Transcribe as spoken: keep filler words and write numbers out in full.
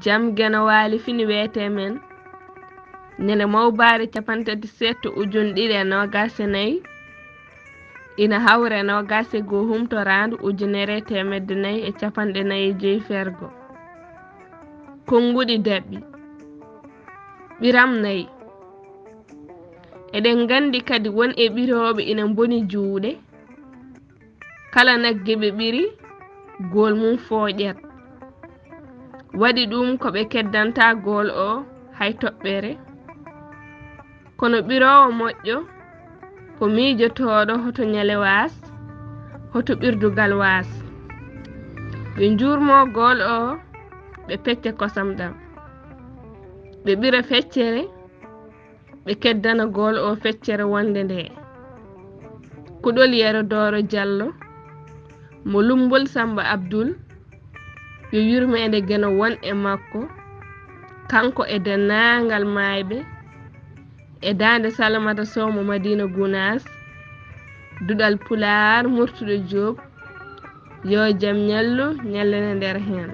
Jam Geno Waali fini weete men. Ñande mawbaare capanɗe tati seeɗto ujunɗiɗi e noogaas e nayi, ina hawra e noogaas e goo humtoraandu ujunere e teemedde nayi e capanɗe nayi e joyi fergo. Konnguɗi daɓɓi. Ɓiram nayi. Eɗen nganndi kadi won e ɓirooɓe ina mboni juuɗe. Kala nagge ɓe ɓiri, gool mum fooƴat. Waɗi ɗum ko ɓe keddanta gool o hay toɓɓere. Kono ɓiroowo moƴƴo ko miijotooɗo hoto ñalewaas, hoto ɓirdugal waas. Ɓe njuurmo gool o, ɓe pecca kosam ɗam. Ɓe ɓira feccere, ɓe keddana gool o feccere wonde nde. Kuɗol Yero Dooro Jallo, mo Lummbol Sammba Abdul, yo yurmeende Geno won e makko, kanko e denndaangal maayɓe, e daande Salamata Sow mo Madiina Gunaas, duɗal Pulaar Murtuɗo Joob, yo jam ñallu, ñallana nder heen.